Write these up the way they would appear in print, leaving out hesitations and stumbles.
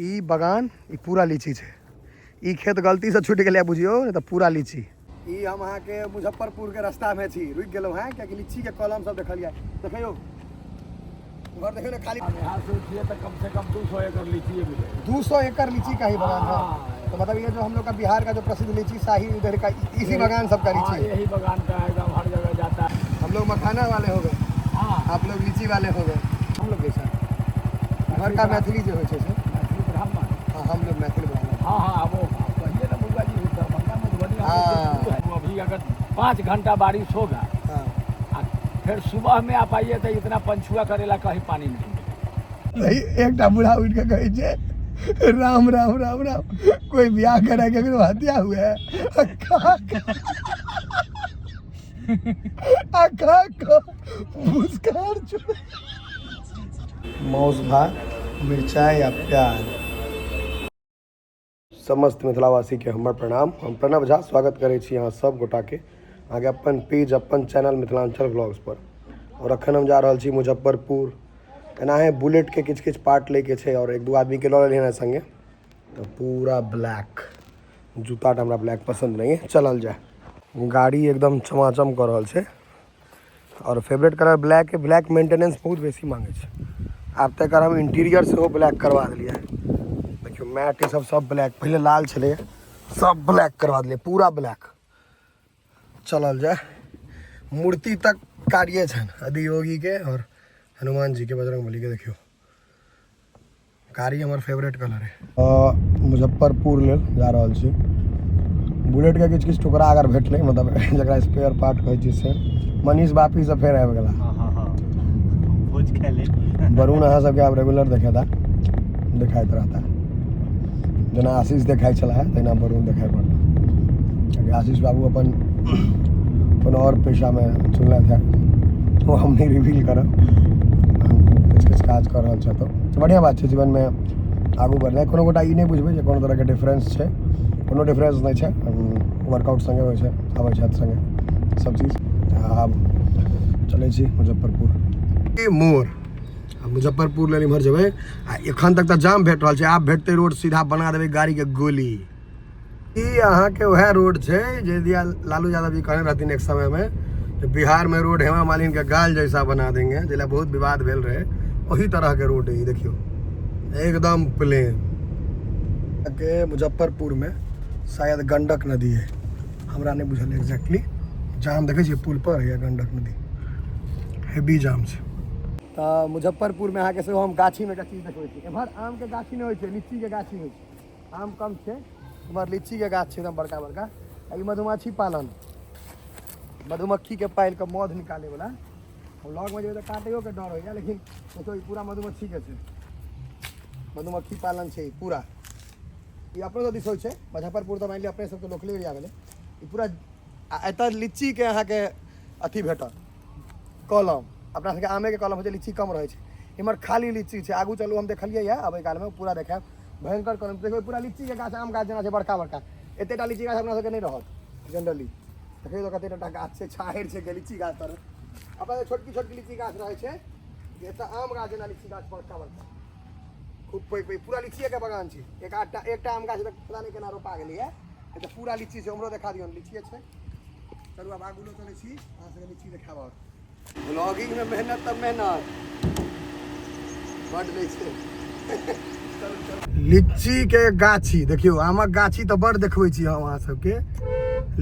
ई बगान ई पूरा लीची छै। ई खेत गलती से छूटि गेलै बुझियौ, नहि तऽ पूरा लीची। ई हम अहाँके मुजफ्फरपुर के रास्ता में छी, रुकि गेलहुँ हैं कियाकि लीची के कलम सब देखलियै। देखियौ उधर, देखियौ ने खाली। यहाँ से उठिए तो कम से कम 200 एकड़ लीची मिलेगा। 200 एकड़ लीची का ही बगान है। तो मतलब ये जो हम लोग का बिहार का जो प्रसिद्ध लीची शाही उधर का, इसी बगान सबका लीची है। यही बगान का एकदम हर जगह जाता है। हम लोग मखाना वाले हो गए। हाँ। आप लोग लीची वाले हो गए। हम लोग जैसा घर का मैथिली जो होइ छै से। मैथिली ब्राह्मण। हाँ, हम लोग मैथिल ब्राह्मण। हाँ, वो कहिए ना बुआ जी, दरभंगा मधुबनी हम लोग के शुरू है। वो अभी अगर 5 घंटा बारिश होगा आ फिर सुबह में आप आइए तो इतना पंछुआ करेला, कहीं पानी नहीं मिलेगा। नहीं, एकटा बूढ़ा उठि के कहै छै, राम राम राम राम, कोई बियाह करे केकरो हत्या हुए आ खा आ खा खा भुसखार छोड़े। माउस भात, मिरचाइ आ प्याज। समस्त मिथिलावासीके हमर प्रणाम। हम प्रणव झा स्वागत करै छी अहाँ सब गोटाके अहाँके अपन पेज, अपन चैनल मिथिलांचल व्लॉग्स पर। और अखन हम जा रहल छी मुजफ्फरपुर। एनाहे बुलेटके किछु किछु पार्ट लैके छै और एक दू आदमीके लऽ लेलियै हँ सङ्गे। तऽ पूरा ब्लैक जूता तऽ हमरा ब्लैक पसन्द नहि अइ। चलल जाय। गाड़ी एकदम चमाचम कऽ रहल छै और फेवरेट कलर ब्लैक है। ब्लैक मेंटेनेंस बहुत बेसी मांगे छै। आब तऽ एकर हम इंटीरियर सेहो ब्लैक करवा देलियै। देखियौ, मैट ई सब सब ब्लैक। पहिले लाल छलै, सब ब्लैक करवा देलियै, पूरा ब्लैक। चलल जाय। मूर्ति तक कारिये छनि, आदि योगी के और हनुमान जी के, बजरंग बली के। देखियौ, कारी हमर फेवरेट कलर है। मुजफ्फरपुर लेल जा रहल छी। बुलेटके किछु किछु टुकड़ा अगर भेटलै, मतलब जकरा स्पेयर पार्ट कहै छियै से। मनीष बापी से फेर आबि गेला। हाँ, भोज खाय ले। वरुण अहाँ सबके आब रेगुलर देखेता, देखाइत रहता। जेना आशीष देखाइ छला है, तहिना वरुण देखाइ पड़ल। कियाकि आशीष बाबू अपन कोनो आओर पेशामे चुनलथि है, ओ हम नहि रिवील करब। किछु किछु काज कऽ रहल छथि। तऽ बढ़िआँ बात छै जीवनमे आगू बढ़नाइ। कोनो गोटा ई नहि बुझबै जे कोनो तरहके डिफरेंस छै। कोनो डिफरेंस नहि छै। वर्कआउट सङ्गे होइ छै, आबै छथि सङ्गे सब चीज। आब चलै छी मुजफ्फरपुर मोड़। आ मुजफ्फरपुर लेल इम्हर जेबै आ एखन तक तऽ जाम भेट रहल छै। आब भेटतै रोड सीधा, बना देबै गाड़ीके गोली। ई अहाँके वएह रोड छै जे दिया लालू यादव जी कहने रहथिन एक समयमे जे बिहारमे रोड हेमा मालिन के गाल जैसा बना देंगे, जेला बहुत विवाद भेल रहे। ओही तरहके रोड है ई। देखियौ, एकदम प्लेन के। मुजफ्फरपुरमे शायद गंडक नदी है, हमरा नहि बुझल एग्जैक्टली। जाम देखै छियै पुल पर या गंडक नदी, हेवी जाम छै। तऽ मुजफ्फरपुरमे अहाँके सेहो हम गाछीमे एकटा चीज देखबै छी। एम्हर आमके गाछी नहि होइ छै, लीचीके गाछी होइ छै। आम कम छै एम्हर, लीचीके गाछ छै एकदम बड़का बड़का। आ ई मधुमाछी पालन, मधुमक्खीके पालि कऽ मध निकालैवला। हम लगमे जेबै तऽ काटैयोके डर होइए, लेकिन देखियौ, ई पूरा मधुमक्खीके छै, मधुमक्खी पालन छै ई पूरा। ई अपनो सब दिस होइ छै। मुजफ्फरपुर तऽ मानि लिअ अपने सबके लोकले एरिया भेलै ई पूरा। आ एतऽ लीचीके अहाँके अथी भेटत कलम। अपना सबके आमेके कलम होइ छै, लीची कम रहै छै। इम्हर खाली लीची छै। आगू चलू, हम देखलियै यऽ, अबै कालमे पूरा देखायब। भयंकर कलम देखबै, पूरा लीचीके गाछ, आम गाछ जेना छै बड़का बड़का। एतेटा लीची गाछ अपना सबके नहि रहत जनरली। देखियौ तऽ कतेटा गाछ छै, छाहरि छै लीची गाछ तर। अपना सबके छोटकी छोटकी लीची गाछ रहै छै, एतऽ आम गाछ जेना लीची गाछ बड़का बड़का, खूब पैघ पैघ। पूरा लीचीएके बगान छै। एक आधटा एकटा आम गाछ तऽ पता नहि केना रोपा गेलैए। एतऽ पूरा लीची छै। उम्हरो देखा दियौ, लीचीए छै। चलू, आब आगू चलै छी, अहाँ सबके लीची देखायब। आओर ब्लॉगिंगमे मेहनत तऽ मेहनत बड लै छै। लीचीके गाछी देखियौ। आमक गाछी तऽ बड़ देखबै छी हम अहाँ सबके।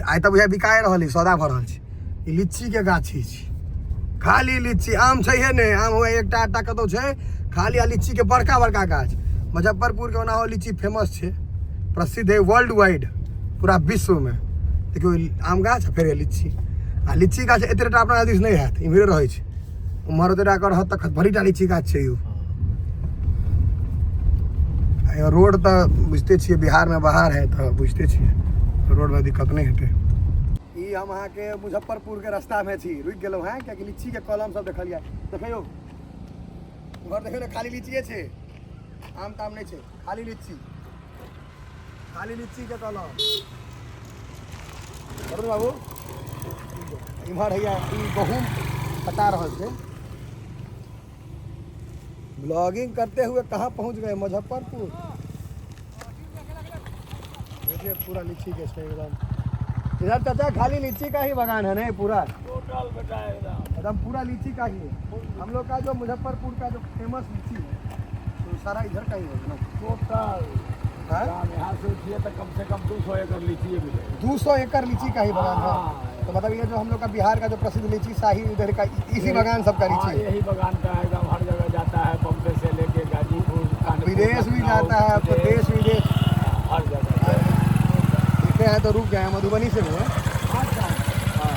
आइ तऽ बुझाइ बिकाए रहल है, सौदा भऽ रहल छै। ई लीचीके गाछी छी, खाली लीची। आम छैहे नहि। आम हुए एकटा आटा कतहु छै खाली। आ लीचीके बड़का बड़का गाछ। मुजफ्फरपुरके ओना हो लीची फेमस छै, प्रसिद्ध है वर्ल्ड वाइड, पूरा विश्वमे। देखियौ, आम गाछ, फेर लीची। आ लीची गाछ एतेटा अपना दिस नहि हैत, इम्हरे रहै छै। उम्हर ओतेटा के रहत तऽ भरिटा लीची गाछ छै यौ। आ रोड तऽ बुझिते छियै, बिहारमे बाहर है तऽ बुझिते छियै, रोडमे दिक्कत नहि हेतै। ई हम अहाँके मुजफ्फरपुरके रास्तामे छी, रुकि गेलहुँ हैं कियाकि लीचीके कलम सब देखलियै। देखियौ उधर, देखियौ ने, खाली लीचीए छै, आम ताम नहि छै। खाली लीची, खाली लीचीके कलम। वरुण बाबू, इम्हर हैया ई गहूम कटा रहल छै। ब्लॉगिंग करते हुए कहाँ पहुँच गए? मुजफ्फरपुर। देखिए पूरा लीची के छै एकदम। इधर चाचा खाली लीची का ही बगान है नहीं पूरा? टोटल बेटा एकदम। एकदम पूरा लीची का ही है। हम लोग का जो मुजफ्फरपुर का जो फेमस लीची है तो सारा इधर का ही होगा ना? टोटल। हाँ? यहाँ से उठिए तो कम से कम 200 एकड़ लीची मिलेगा। 200 एकड़ लीची का ही बगान है। हाँ। तो मतलब ये जो हम लोग का बिहार का जो प्रसिद्ध लीची शाही इधर का इसी बगान सबका हाँ, लीची है। यही बगान का है एकदम, हर जगह जाता है, बम्बे से लेके गाजीपुर, कानपुर, विदेश भी लखनऊ, जाता है, तो विदेश, देश विदेश हर जगह। देखे हैं तो रुक गए हैं, मधुबनी से हुए। अच्छा। हाँ,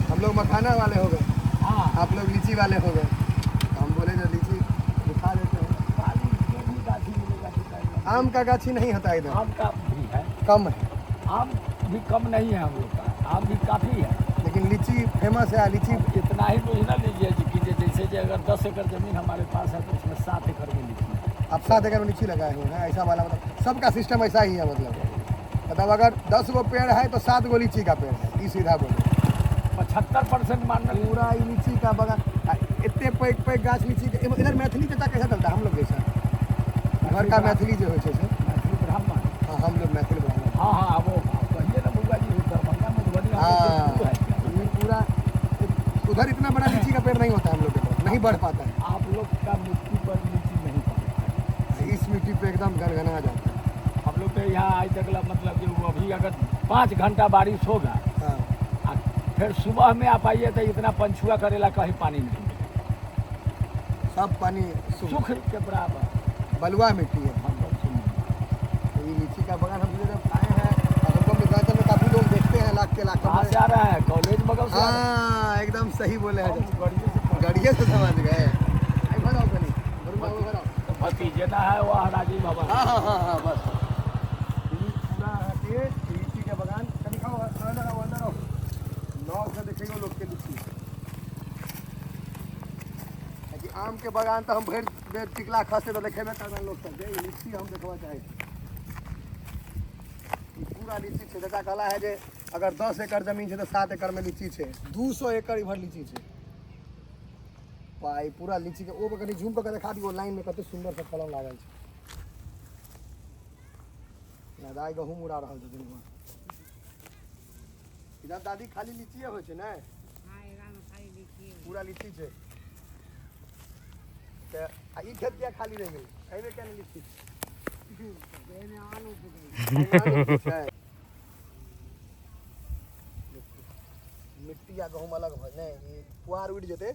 हम लोग मखाना वाले हो गए, हाँ, आप लोग लीची वाले हो गए, तो हम बोले जो लीची दिखा देते हैं। खाली जो भी गाछी मिलेगा दिखाएगा। आम का गाछी नहीं होता इधर? आम का भी है। कम है। आम भी कम नहीं है हम लोग का, आम भी काफ़ी है, लेकिन लीची फेमस है लीची। इतना ही बुझ ना लीजिए जी कि जैसे जी अगर 10 एकड़ जमीन हमारे पास है तो उसमें 7 एकड़ में लीची है। आप 7 एकड़ में लीची लगाए हुए हैं, ऐसा वाला मतलब सबका सिस्टम ऐसा ही है। मतलब अगर 10 गो पेड़ है तो 7 गो लीची का पेड़ है, ये सीधा बोले। 75% मान लीजिए पूरा ई लीची का बगान, इतने पैघ पैघ गाछ लीची के। इधर मैथिली चाचा कैसा चलता है हम लोग जैसा घर का मैथिली जो होइ छै से? मैथिली ब्राह्मण। हाँ, हम लोग मैथिली ब्राह्मण। हाँ हाँ, वो कहिए ना बुआ जी, दरभंगा मधुबनी हम लोग हाँ, के है। ये पूरा उधर इतना बड़ा लीची का पेड़ नहीं होता है हम लोग के तरफ, नहीं बढ़ पाता है। आप लोग का मिट्टी पर लीची नहीं पड़ता। इस मिट्टी पे एकदम गनगना जाता है। हम लोग तो यहाँ आज तक मतलब जो वो अभी अगर 5 घंटा बारिश होगा हाँ, आ फिर सुबह में आप आइए तो इतना पंछुआ करेला कहीं पानी नहीं मिलेगा। सब पानी सुख के बराबर बलुआ मिट्टी है। हम लोग सुन तो ये लीची का बगान हम जब आए हैं और हमको मिथिलांचल में काफ़ी लोग देखते हैं लाख के लाख। कहाँ से आ रहा है? कॉलेज बगल से आ रहा है। हाँ, एकदम सही बोले हैं। हम गड़िए से पढ़े। गड़िए से समझ गए। आई भर आओ कनी, वरुण बाबू भर आओ। तो भतीजे ना है वह राजीव भवन। हाँ हाँ हाँ हाँ, बस ई पूरा अहाँके लीची के बगान। कनी खाओ, अंदर आओ, अंदर आओ। नाव से देखियो लोग के लीची। कियाकि आम के बगान तो हम भरि बेर टिकला खसे तो देखेबे करबनि लोग सब, जे लीची हम देखबा चाहै छी। ई पूरा लीची छै। चाचा कहला है जे अगर 10 एकड़ जमीन छै तो 7 एकड़ में लीची छै, 200 एकड़ इधर लीची छै। वाह, ई पूरा लीची के ओ पर कनी झूम कऽ के देखा दियौ, लाइन में कते सुंदर से कलम लागल छै। दाइ गहूम उड़ा रहल छथिन उम्हर। इधर दादी खाली लीचीए होइ छै ने? हाँ, एकरा में खाली लीची होइ। पूरा लीची छै। तऽ आ ई खेत किया खाली रहि गेलै? एहिमे किया नहि लीची? एहिमे आलू उपजै। एहिमे आलू छै। मिट्टी आ गहूम अलग भऽ नहि, ई पुआर उड़ि जेतै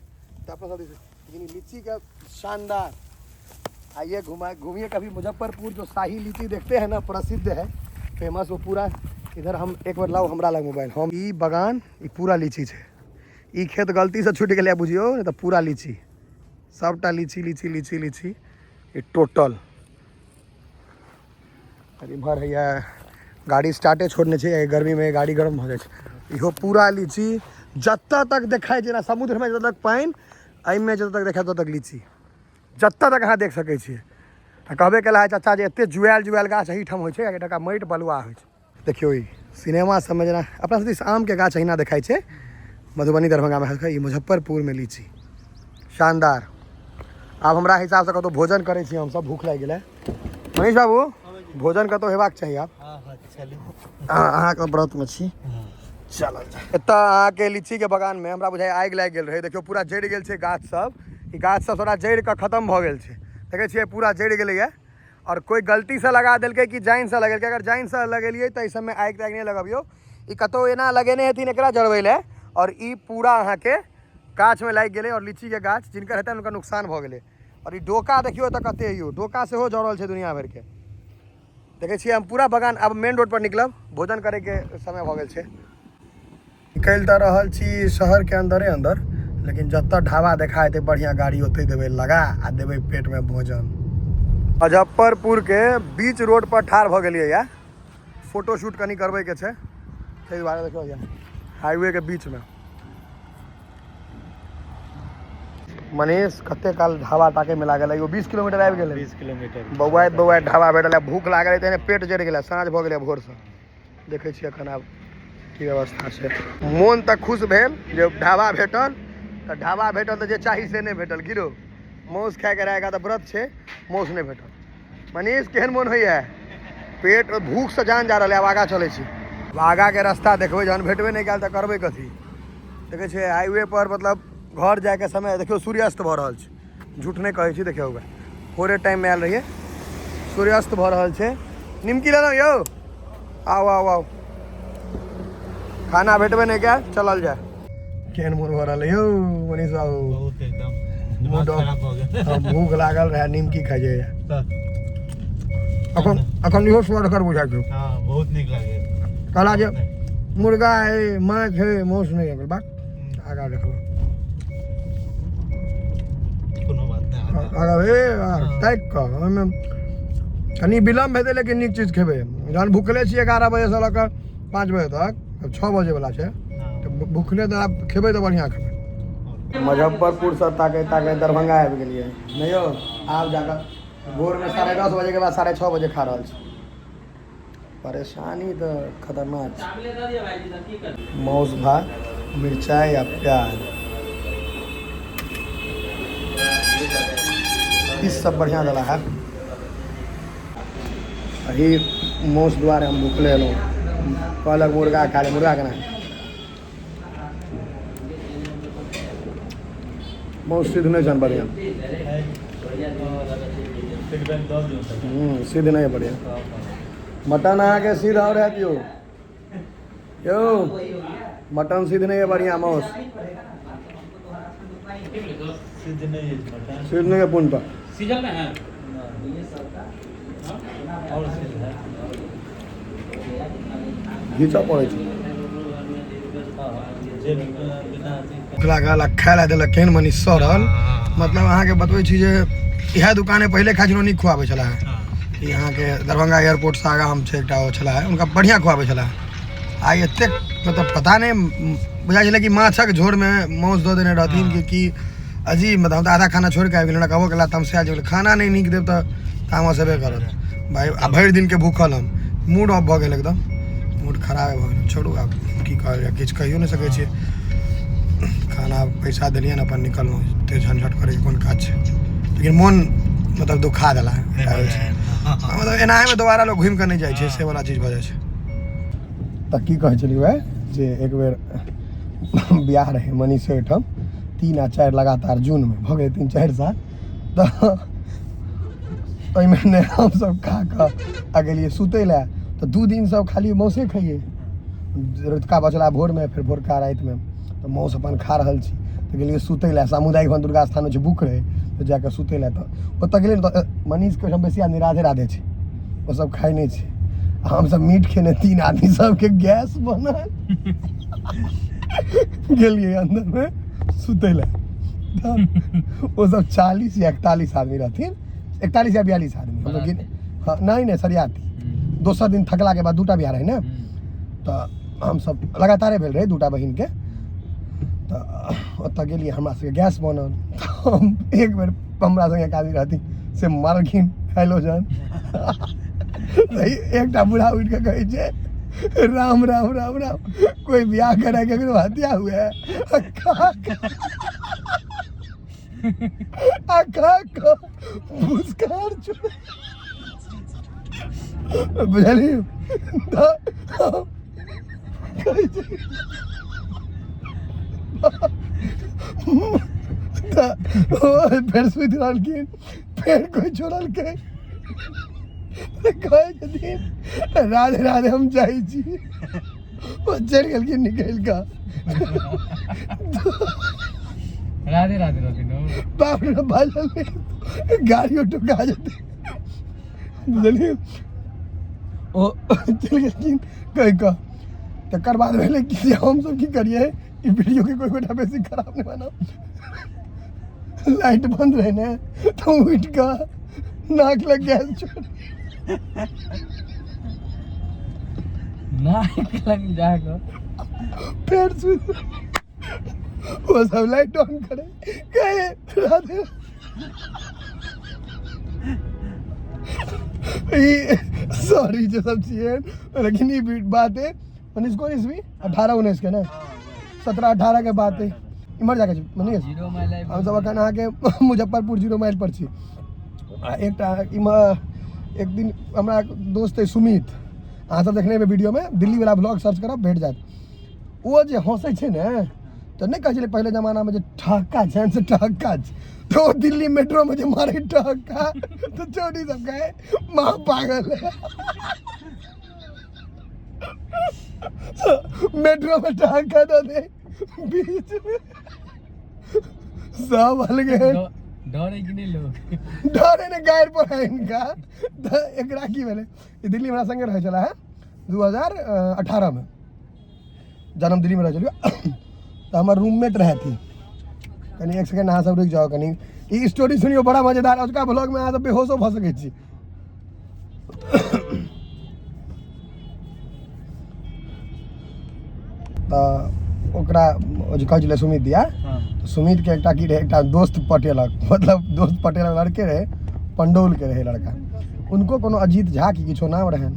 तऽ अपना सब दिस। लेकिन ई लीची के शानदार। आइए घुमा घूमिए कभी मुजफ्फरपुर, जो शाही लीची देखते हैं ना, प्रसिद्ध है, फेमस, वो पूरा इधर। हम एक बार लाओ हमरा लग मोबाइल। हम ई बगान ई पूरा लीची छै। ई खेत गलती से छूटि गेलै बुझियौ, नहीं तऽ पूरा लीची, सबटा लीची लीची लीची लीची ई टोटल। और इम्हर हैया गाड़ी स्टार्टे छोड़ने छै, गर्मी में गाड़ी गर्म भऽ जाइ छै। इहो पूरा लीची, जतऽ तक देखाइ जेना समुद्रमे जतऽ तक पानि, एहिमे जतऽ तक देखाय ततऽ तक लीची, जतऽ तक अहाँ देख सकै छियै। आ कहबे केला है चाचा जे एते जुआयल जुआयल गाछ एहिठाम होइ छै, एहिठामका माटि बलुआ होइ छै। देखियौ ई सिनेमा सबमे जेना अपना सब दिस आमके गाछ अहिना देखाइ छै मधुबनी दरभंगामे, ई मुजफ्फरपुरमे लीची शानदार। आब हमरा हिसाबसँ कतहु भोजन करै छी हमसब, भूख लागि गेलै। मनीष बाबू, भोजन कतहु हेबाक चाही आब। हाँ हाँ, चलू। अहाँके व्रतमे छी, चलल जाय। एतऽ अहाँके लीचीके बगानमे हमरा बुझाइ आगि लागि गेल रहै। देखियौ पूरा जरि गेल छै गाछ सब, ई गाछ सब सबटा जरि कऽ खतम भऽ गेल छै। देखै छियै पूरा जरि गेलैए। और कोइ गलतीसँ लगा देलकै कि जानिसँ लगेलकै? अगर जानिसँ लगेलियै तऽ एहि सबमे आगि तागि नहि लगबियौ। ई कतहु एना लगेने हेथिन एकरा जरबै लए और ई पूरा अहाँके गाछमे लागि गेलै और लीचीके गाछ जिनकर हेतनि हुनकर नुकसान भऽ गेलै। और ई डोका देखियौ एतऽ कते यौ, डोका सेहो जरल छै दुनिया भरिके। देखै छियै हम पूरा बगान। आब मेन रोड पर निकलब, भोजन करैके समय भऽ गेल छै। निकलि तऽ रहल छी शहरके अन्दरे अन्दर, लेकिन जतऽ ढाबा देखा हेतै बढ़िआँ, गाड़ी ओतहि देबै लगा आ देबै पेटमे भोजन। मुजफ्फरपुरके बीच रोड पर ठाढ़ भऽ गेलियै या फोटो शूट कनि करबैके छै, ताहि दुआरे। देखियौ या हाईवे के बीचमे। मनीष, कते काल ढाबा ताकैमे लागल है? 20 किलोमीटर आबि गेलै। 20 किलोमीटर। बौआइत बौआइत ढाबा भेटल है। भूख लागल है, तेहने पेट जरि गेलै, साँझ भऽ गेलै भोरसँ। देखै छियै एखन आब की व्यवस्था छै। मोन तऽ खुश भेल जे ढाबा भेटल, तऽ ढाबा भेटल तऽ जे चाही से नहि भेटल। गिरो मासु खायके रहेगा तऽ व्रत छै, मासु नहि भेटल। मनीष, केहन मोन होइए? पेट भूखसँ जान जा रहल है। आब आगाँ चलै छी, आगाँके रास्ता देखबै, जहन भेटबे नहि कयल तऽ करबै कथी। देखै छियै हाईवे पर मतलब घर जायके समय देखियौ सूर्यास्त भऽ रहल छै, झूठ नहि कहै छी। देखियौ भोरे टाइममे आयल रहियै, सूर्यास्त भऽ रहल छै। निमकी लेलहुँ यौ, आउ आउ आउ, खाना भेटबे नहि कयल, चलल जाय। केहन मोन भऽ रहल है यौ मनीष बाबू? बहुत एकदम मूड दिमाग खराब भऽ गेल। हँ, भूख लागल रहै, निमकी खाइ जाइए। तऽ अखन अखन इहो स्वदगर बुझाइ छै। हँ, बहुत नीक लागै। कहला जे मुर्गा है, माछ है, मांस नहीं है। बात आगा देखो। कोनो बात नहि, आगा। आगा ए ताकि कऽ ओहिमे कनि विलम्ब हेतै, लेकिन नीक चीज खेबै। जहन भुखले छी 11 बजेसँ लऽ कऽ 5 बजे तक, 6 बजेवला छै, तऽ भुखले तऽ आब खेबै तऽ बढ़िआँ खेबै। मुजफ्फरपुरसँ ताकैत ताकैत दरभंगा आबि गेलियै नहि यौ। आब जाकऽ भोरमे 10:30 बजेके बाद 6:30 बजे खा रहल छी। परेशानी तऽ खतरनाक छै। माउस भात, मिरचाइ आ प्याज, ई सब बढ़िआँ देला है। अही माउस दुआरे हम भुखले एलहुँ। कहलक मुर्गा खा ले, मुर्गा केना? माउस सिद्ध नहि छनि बढ़िआँ। फीडबैक दऽ दियौ तऽ। सिद्ध नहि बढ़िआँ। मटन अहाँके सिद्ध आओर हैत यौ। यौ मटन सिद्ध नहि है बढ़िआँ, माउस सिद्ध नहि अछि मटन। सिद्ध नहि है पूर्णतः। सीजन में है। आओर सिद्ध है। घीचऽ पड़ै छै। जे बिना अथी भूख लागल आ खाय लए देलक केहन मनी सड़ल। मतलब अहाँके बतबै छी जे इएह दुकाने पहिले खाइ छलहुँ, नीक खुआबै छलै। ई अहाँके दरभंगा एयरपोर्टसँ आगाँ हम छै, एकटा ओ छलै, हुनका बढ़िआँ खुआबै छलै। आइ एतेक मतलब पता नहि, बुझाइ छलै कि माछक झोरमे माउस दऽ देने रहथिन कि की, अजीब। मतलब हम तऽ आधा खाना छोड़ि कऽ आबि गेलहुँ। हमरा कहबो केला, तमसायल जे खाना नहि नीक देब तऽ तामस हेबे करत भाय। आ भरि दिनके भूखल हम, मूड ऑफ भऽ गेल, एकदम मूड खराबे भऽ गेल। छोड़ू, आब की कहल जाय, किछु कहियो नहि सकै छियै। खाना पैसा देलियनि, अपन निकललहुँ। एते झंझट करैके कोन काज छै? लेकिन मोन मतलब दुखा देला। मतलब एनाहेमे दोबारा लोक घुमि कऽ नहि जाइ छै, से वाला चीज भऽ जाइ छै। तऽ की कहै छलियै वएह जे एक बेर बियाह रहै मनीषे ओहिठाम, 3 आ 4 लगातार जूनमे भऽ गेलै, 3-4 साल। तऽ ओहिमे ने हमसभ खा कऽ आ गेलियै सुतै लए, तऽ 2 दिन सब खाली मौसे खइयै। रतुका बचला भोरमे, फेर भोरका रातिमे, तऽ मौस अपन खा रहल छी। तऽ गेलियै सुतै लए, सामुदायिक भवन दुर्गा स्थानमे छै, बुक रहै, तऽ जाकऽ सुतै लए। तऽ ओतऽ गेलियै ने तऽ मनीषके ओहिठाम बेसी आदमी राधे राधे छै, ओसभ खाइ नहि छै। आ हमसभ मीट खेने 3 आदमी, सबके गैस बनल। गेलियै अन्दरमे सुतै लए, तऽ ओसभ 40 या 41 आदमी रहथिन, 41 या 42 आदमी हमसभ गिन। हँ, नहि नहि, सरियाती दोसर दिन थकलाके बाद 2टा बियाह रहै ने, तऽ हमसभ लगातारे भेल रहै 2टा बहिनके। तऽ ओतऽ गेलियै, हमरा सबके गैस बनल। तऽ हम एक बेर हमरा संगे एक आदमी रहथिन, से मारलखिन हेलोजन। एकटा बूढ़ा उठि कऽ कहै छै, राम राम राम राम, कोई बियाह करे केकरो हत्या हुए है? आ खा खा भुसखार छोड़, बुझलियै? तऽ कहै छै, तऽ ओ फेर सुति रहलखिन, फेर कोइ छोड़लकै तऽ कहै छथिन, राधे राधे, हम जाइ छी। ओ चलि गेलखिन निकलि कऽ। राधे राधे रहथिन ओ। बाप रे, बाजल गाड़ियो टुका जेतै, बुझलियै? ओ चलि गेलखिन कहि कऽ। तकर बाद भेलै कि जे हमसब की करियै, ई वीडियोके कोइ गोटा बेसी खराब नहि बनाउ। लाइट बंद रहै ने, तऽ उठि कऽ नाक लग गैस छोड़ नाक लग जाकऽ फेर सुति। ओ सब लाइट ऑन करे, कहे राधे। ई सॉरी जे सब छियै, लेकिन ई बात है मनीष, कोन ईस्वी, 18-19 के ने, 17-18 के बात है। इम्हर जाके छै मनीष। जीरो माइल आबि। हमसब अखन अहाँके मुजफ्फरपुर जीरो माइल पर छी। आ एकटा इम्हर एक दिन हमरा दोस्त अइ सुमित, अहाँ सब देखने हेबै वीडियोमे, दिल्ली वाला ब्लॉग सर्च करब भेट जायत। ओ जे हँसै छै ने, तऽ नहि कहै छलै पहिले जमानामे जे ठहक्का छै से ठहक्का छै, तऽ ओ दिल्ली मेट्रोमे जे मारै ठहक्का, तऽ चोरी सब कहे माँ पागल है। मेट्रो में ठहक्का दऽ दे बीच में, सब अलगे। डरे कि नहि लोग? डरे ने गारि पर है इनका। तऽ एकरा की भेलै, ई दिल्ली हमरा संगे रहै छलै है 2018 में, जहन हम दिल्लीमे रहै छलियै तऽ हमर रूममेट रहथि। कनि एक सेकेंड अहाँ सब रुकि जाउ, कनि ई स्टोरी सुनियौ, बड़ा मजेदार। अजुका ब्लॉगमे अहाँ सब बेहोशो भऽ सकै छी। तऽ ओकरा ओ जे कहै छलै सुमित दिया, तऽ सुमितके एकटा की रहै, एकटा दोस्त पटेलक, मतलब दोस्त पटेलक लड़के रहै, पंडौलके रहै लड़का। उनको कोनो अजीत झा की किछो नाम रहनि।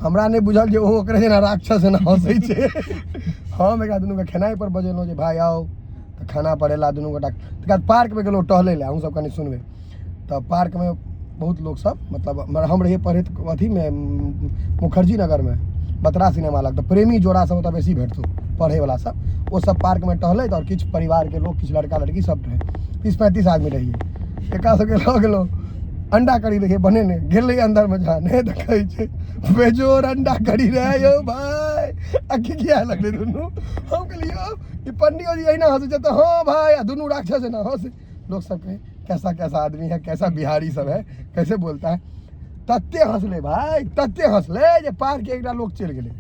हमरा नहि बुझल जे ओ ओकरे जेना राक्षस जेना हँसै छै। हम एकरा दुनूके खेनाइ पर बजेलहुँ जे भाय आउ, तऽ खाना पर एला दुनू गोटा। तकर बाद पार्कमे गेलहुँ टहलै लए। अहूँ सब कनि सुनबै। तऽ पार्कमे बहुत लोक सब, मतलब हम रहियै पढ़ैत अथीमे मुखर्जी नगरमे, बतरा सिनेमा लग, तऽ प्रेमी जोड़ा सब ओतऽ बेसी भेटतौ, पढ़ैवला सब। ओ सब पार्कमे टहलैत आओर किछु परिवारके लोक, किछु लड़का लड़की सब रहै। 30-35 आदमी रहियै। एकरा सबके लऽ गेलहुँ, अंडा करी रहियै बनेने। गेलै अन्दरमे, जहाँ नहि देखै छै बेजोड़ अंडा करी रहै यौ भाय, आ खिखिया लगलै दुनू। हम कहलियै यौ, ई पंडियो जी अहिना हँसै छै? तऽ हँ भाय, आ दुनू राक्षस एना हँसै। लोक सब कहै कैसा कैसा आदमी है, कैसा बिहारी सब है, कैसे बोलता है। तते हँसलै भाय, तते हँसलै जे पार्कके एकटा लोक चलि गेलै।